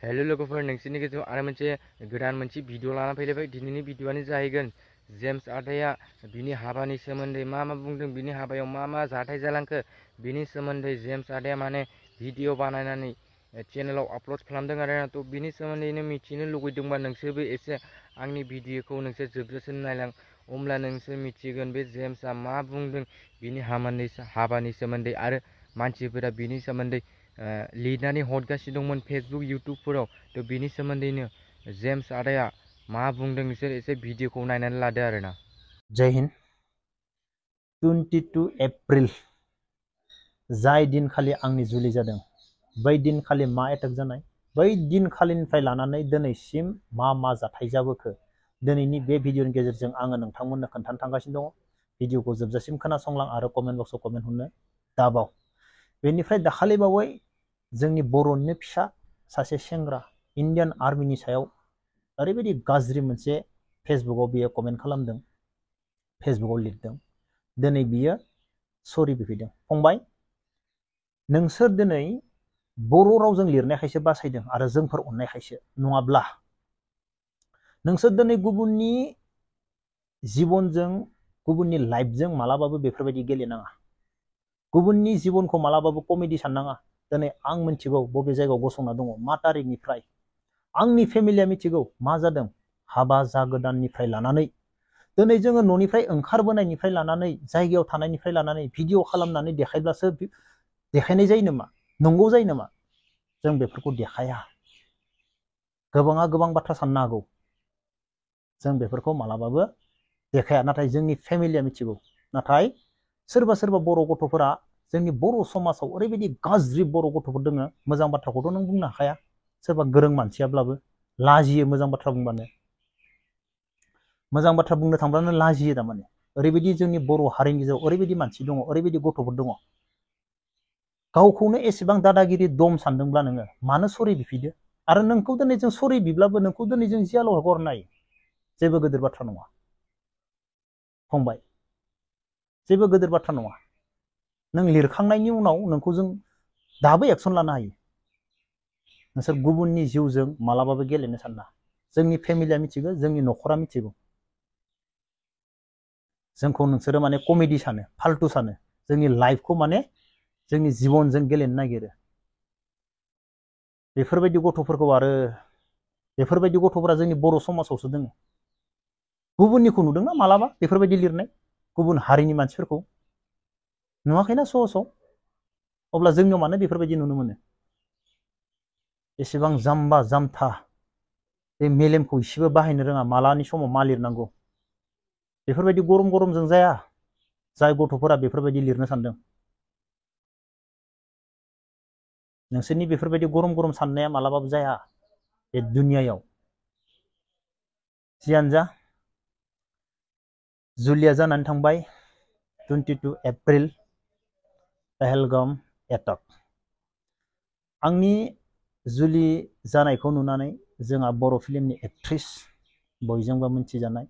Hello लोगोफोर नोंसोरनि गेजेराव आरो गोदान मोनसे भिडिअ लाना फैलायबाय। दिनैनि भिडिअआनो जाहैगोन जेम्स आदाया बिनि हाबानि सोमोन्दै मा बुंदों, बिनि हाबायाव मा जाथाय जालांखो बिनि सोमोन्दै जेम्स आदाया भिडिअ बानायनानै चेनेलाव आपल'ड खालामदों आरोना। थ' बिनि सोमोन्दैनो मिथिनो लुगैदोंबा नोंसोरबो एसे आंनि भिडिअखौ नोंसोर जोबजासिम नायलां, अब्ला नोंसोर मिथिगोन बे जेम्सआ मा बुंदों बिनि हाबानि सोमोन्दै। आरो मानसिफोरा बिनि सोमोन्दै लिरनानै हरगासिनो दंमोन फेसबुक इउटुबफोराव। थ' बिनि सोमोन्दैनो जेम्स आदाया मा बुंदों नोंसोर एसे भिडिअखौ नायनानै लादो आरोना। जय हिन्द। 22 एप्रिल जाय दिनखालि आंनि जुलि जादों, बै दिनखालि मा एटेक जानाय, बै दिनखालिनिफ्राय लानानै दिनैसिम मा जाथाय जाबोखो दिनैनि बे भिडिअनि गेजेरजों आङो नोंथांमोननो खोन्थानो थांगासिनो दङ। भिडिअखौ जोबजासिम खोनासंलां आरो कमेन्ट बक्सआव कमेन्ट हरनो दाबाव। बेनिफ्राय दाखालि बावै जोंनि बर'निनो फिसा सासे सेंग्रा इन्डियान आर्मिनि सायाव ओरैबायदि गाज्रि मोनसे फेसबुकआव बियो कमेन्ट खालामदों, फेसबुकआव लिरदों। दिनै बियो सरि बिफैदों। फंबाय, नोंसोर दिनै बर' रावजों लिरनायखायसो बासायदों आरो जोंफोर अननायखायसो, नङाब्ला नोंसोर दिनै गुबुननि जिबनजों गुबुननि लाइफजों मालाबाबो बेफोरबायदि गेलेनाङा, गुबुननि जिबनखौ मालाबाबो कमेडि साननाङा। दिनै आं मिथिगौ बबे जायगायाव गसंना दङ, मा तारिखनिफ्राय आंनि फेमिलिया मिथिगौ मा जादों। हाबा जागोदाननिफ्राय लानानै दिनै जोङो न'निफ्राय ओंखारबोनायनिफ्राय लानानै जायगायाव थानायनिफ्राय लानानै भिडिअ खालामनानै देखायब्लासो देखायनाय जायो नामा, नंगौ जायो नामा? जों बेफोरखौ देखाया। गोबाङा गोबां बाथ्रा साननो हागौ, जों बेफोरखौ मालाबाबो देखाया, नाथाय जोंनि फेमिलिया मिथिगौ। नाथाय सोरबा बर' गथ'फोरा जोंनि बर' समाजाव ओरैबायदि गाज्रि बर' गथ'फोर दङ, मोजां बाथ्राखौथ' नों बुंनो हाखाया। सोरबा गोरों मानसियाब्लाबो लाजियो, मोजां बाथ्रा बुंबानो, मोजां बाथ्रा बुंनो थांब्लानो लाजियो। थारमाने ओरैबायदि जोंनि बर' हारिनि गेजेराव ओरैबायदि मानसि दङ, ओरैबायदि गथ'फोर दङ। गावखौनो एसेबां दादागिरि दम सानदोंब्ला नोङो मानो सरि बिफिदो? आरो नोंखौ दिनै जों सरि बिब्लाबो नोंखौ दिनै जों जियालाव हगारनो हायो, जेबो गिदिर बाथ्रा नङा फंबाय, जेबो गिदिर बाथ्रा नङा। नों लिरखांनायनि उनाव नोंखौ जों दाबो एक्सन लानो हायो। नोंसोर गुबुननि जिउजों मालाबाबो गेलेनो साना। जोंनि फेमिलिया मिथिगौ, जोंनि न'खरा मिथिगौ। जोंखौ नोंसोरो माने कमेडि सानो, फाल्तु सानो, जोंनि लाइफखौ माने जोंनि जिबनजों गेलेनो नागिरो। बेफोरबायदि गथ'फोरखौ आरो बेफोरबायदि गथ'फोरा जोंनि बर' समाजावसो दङ। गुबुननिखौ नुदोंना मालाबा बेफोरबायदि लिरनाय? गुबुन हारिनि मानसिफोरखौ नुवाखैना सहसाव? अब्ला जोंनियाव मानो बेफोरबायदि नुनो मोनो? एसेबां जाम्बा जाम्था, बे मेलेमखौ इसेबो बाहायनो रोङा, मालानि समाव मा लिरनांगौ। बेफोरबायदि गरमजों जाया, जाय गथ'फोरा बेफोरबायदि लिरनो सानदों। नोंसोरनि बेफोरबायदि गरम साननाया मालाबाबो जाया बे दुनियायाव। जियानो जा, जुलिया जानानै थांबाय 22 एप्रिल पहलगाम एटाक। आंनि जुलि जानायखौ नुनानै जोंहा बर' फिल्मनि एक्ट्रिस, बयजोंबो मिथिजानाय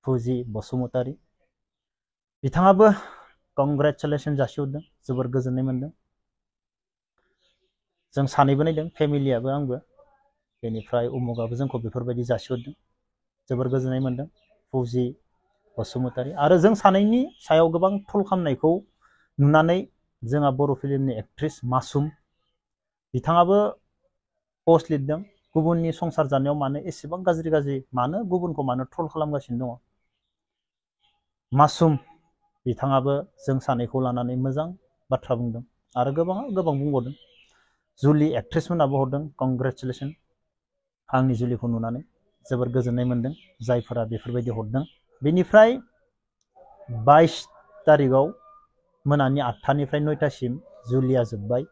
फुजि बसुमतारी, बिथाङाबो कंग्रेचुलेसन जासिहरदों, जोबोर गोजोननाय मोनदों। जों सानैबो नायदों, फेमिलियाबो आंबो। बेनिफ्राय उमुगाबो जोंखौ बेफोरबायदि जासिहरदों, जोबोर गोजोननाय मोनदों फुजि बसुमतारी। आरो जों सानैनि सायाव गोबां ट्रल खालामनायखौ नुनानै जोंहा बर' फिल्मनि एक्ट्रिस मासुम, बिथाङाबो पस्ट लिरदों, गुबुननि संसार जानायाव मानो एसेबां गाज्रि मानो गुबुनखौ मानो ट्रल खालामगासिनो दङ। मासुम बिथाङाबो जों सानैखौ लानानै मोजां बाथ्रा बुंदों आरो गोबां बुंबावदों। जुलि एक्ट्रिसमोनाबो हरदों कंग्रेचुलेसन। आंनि जुलिखौ नुनानै जोबोर गोजोननाय मोनदों जायफोरा बेफोरबायदि हरदों। बेनिफ्राय 22 तारिखआव मोनानि 8टानिफ्राय 9टासिम जुलिया जोब्बाय।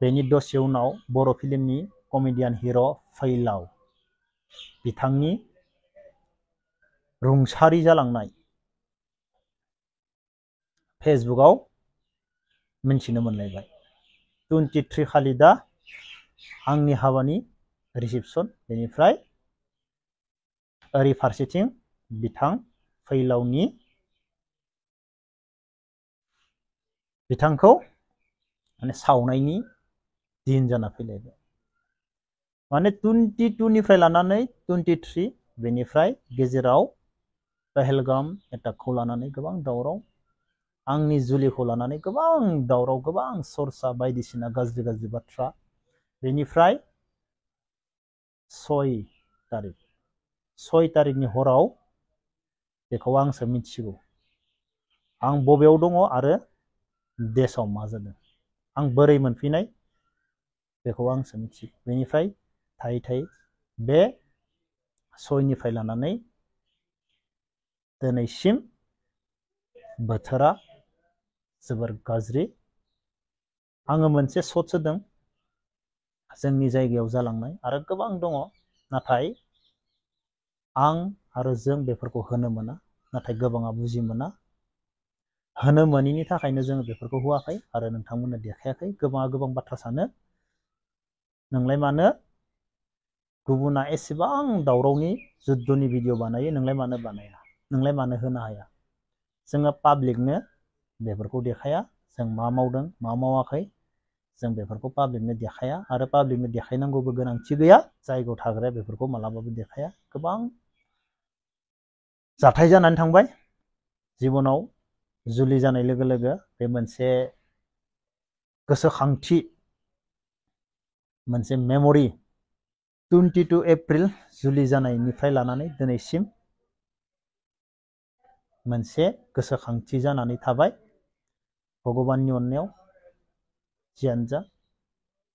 बेनि दसे उनाव बर' फिल्मनि कमेडियान हिर' फैलाव, बिथांनि रुंसारि जालांनाय फेसबुकआव मिन्थिनो मोनलायबाय। 23 खालि दा आंनि हाबानि रिसेपसन। बेनिफ्राय ओरै फारसेथिं बिथां फैलावनि, बिथांखौ माने सावनायनि दिन जाना फैलायबाय। माने 22 निफ्राय लानानै 23 बेनिफ्राय गेजेराव पहलगाम एटाकखौ लानानै गोबां दावराव, आंनि जुलिखौ लानानै गोबां दावराव, गोबां सरसा बायदिसिना गाज्रि गाज्रि बाथ्रा। बेनिफ्राय 6 तारिखनि हराव बेखौ आंसो मिथिगौ, आं बबेयाव दङ आरो देशआव मा जादों, आं बोरै मोनफैनाय बेखौ आंसो मिथियो। बेनिफ्राय थायै थायै बे 6 निफ्राय लानानै दिनैसिम बोथोरा जोबोर गाज्रि। आङो मोनसे शट होदों जोंनि जायगायाव जालांनाय आरो गोबां दङ, नाथाय आं आरो जों बेफोरखौ होनो मोना, नाथाय गोबाङा बुजि मोना। होनो मोनिनि थाखायनो जोङो बेफोरखौ होआखै आरो नोंथांमोननो देखायाखै। गोबाङा गोबां बाथ्रा सानो, नोंलाय मानो गुबुना एसेबां दावरावनि जुद्धनि भिडिअ बानायो, नोंलाय मानो बानाया, नोंलाय मानो होनो हाया। जोङो पाब्लिकनो बेफोरखौ देखाया, जों मा मावदों मा मावाखै जों बेफोरखौ पाब्लिकनो देखाया आरो पाब्लिकनो देखायनांगौबो गोनांथि गैया। जायगायाव थाग्राया बेफोरखौ मालाबाबो देखाया। गोबां जाथाय जानानै थांबाय जिबनाव। जुलि जानाय लोगो लोगो बे मोनसे गोसोखांथि, मोनसे मेम'रि। 22 एप्रिल जुलि जानायनिफ्राय लानानै दिनैसिम मोनसे गोसोखांथि जानानै थाबाय। भगबाननि अननायाव जियानो जा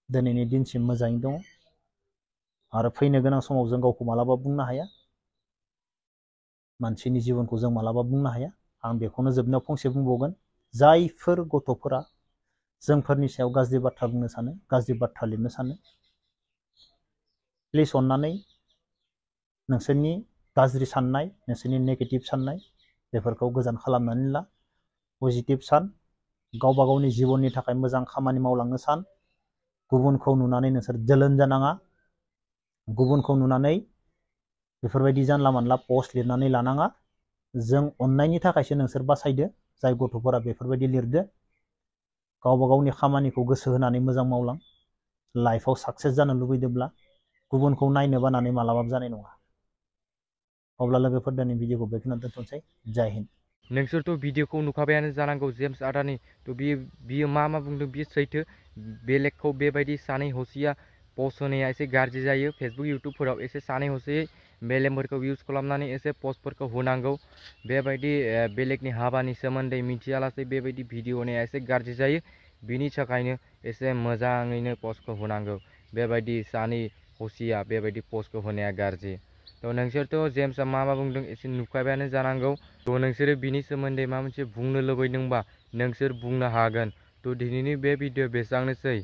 दिनैनि दिनसिम मोजाङै दङ आरो फैनो गोनां समाव जों गावखौ मालाबा बुंनो हाया, मानसिनि जिबनखौ जों मालाबा बुंनो हाया। आं बेखौनो जोबनायाव फंसे बुंबावगोन, जायफोर गथ'फोरा जोंफोरनि सायाव गाज्रि बाथ्रा बुंनो सानो, गाज्रि बाथ्रा लिरनो सानो, प्लिज अननानै नोंसोरनि गाज्रि साननाय, नोंसोरनि नेगेटिभ साननाय बेफोरखौ गोजान खालामनानै ला। पजिटिभ सान, गावबा गावनि जिबननि थाखाय मोजां खामानि मावलांनो सान। गुबुनखौ नुनानै नोंसोर जोलोन जानाङा, गुबुनखौ नुनानै बेफोरबायदि जानला मानला पस्ट लिरनानै लानाङा। जों अननायनि थाखायसो नोंसोर बासायदो, जाय गथ'फोरा बेफोरबायदि लिरदो। गावबा गावनि खामानिखौ गोसो होनानै मोजां मावलां। लाइफआव साक्सेस जानो लुबैदोंब्ला गुबुनखौ नायनो बानानै मालाबाबो जानाय नङा। अब्ला लोगोफोर दिनै भिडिअखौ बेखिनियाव दोनथ'नोसै। जय हिन्द। नोंसोरथ' भिडिअखौ नुखाबायानो जानांगौ जेम्स आदानि। थ' बियो मा बुंदों बियो सैथो। बेलेगखौ बेबायदि सानै हसिया पस्ट होनाया एसे गाज्रि जायो। फेसबुक इउटुबफोराव एसे सानै हसियै मेलेमफोरखौ इउज खालामनानै एसे पस्टफोरखौ होनांगौ। बेबायदि बेलेगनि हाबानि सोमोन्दै मिथियालासे बेबायदि भिडिअ होनाया एसे गाज्रि जायो। बिनि थाखायनो एसे मोजाङैनो पस्टखौ होनांगौ। बेबायदि सानै हसिया बेबायदि पस्टखौ होनाया गाज्रि। थ' नोंसोरथ' जेम्सआ मा बुंदों एसे नुखाबायानो जानांगौ। थ' नोंसोरो बिनि सोमोन्दै माबा मोनसे बुंनो लुबैदोंबा नोंसोर बुंनो हागोन। थ' दिनैनि बे भिडिअ बेसेबांनोसै।